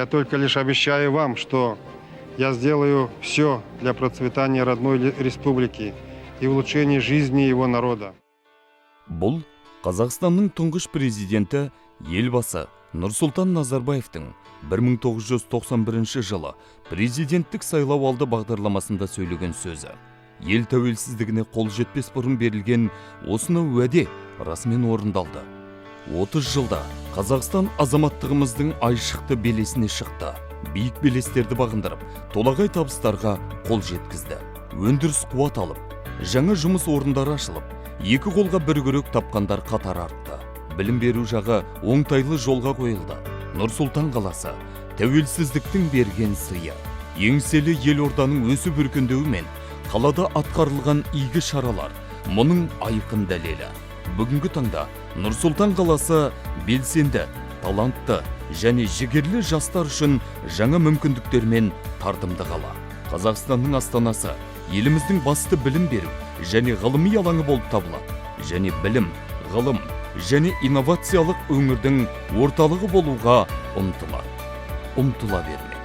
Я только лишь обещаю вам, что я сделаю все для процветания родной республики и улучшения жизни его народа. Бұл Қазақстанның тұңғыш президенті, Елбасы Нұрсұлтан Назарбаевтың 1991 жылы президенттік сайлау алды бағдарламасында сөйлеген сөзі. Ел тәуелсіздігіне қол жетпес бұрын берілген осынау уәде расымен орындалды. 30 жылда Қазақстан азаматтығымыздың айшықты белесіне шықты, биік белестерді бағындырып, толағай табыстарға қол жеткізді. Өндіріс қуат алып, жаңа жұмыс орындары ашылып, екі қолға бір күрек тапқандар қатары артты. Білім беру жағы оңтайлы жолға қойылды. Нұр Сұлтан қаласы – тәуелсіздіктің берген сыйы. Еңселі елорданың өсіп өркендеуі мен қалада атқарылған игі шаралар – мұның айқын дәлелі. Бүгінгі таңда Нұр Сұлтан қаласы белсенді, талантты және жігерлі жастар үшін жаңа мүмкіндіктермен тартымды қала. Қазақстанның астанасы еліміздің басты білім беру және ғылыми алаңы болып табылады және білім, ғылым және инновациялық өңірдің орталығы болуға ұмтылады, ұмтыла бермек.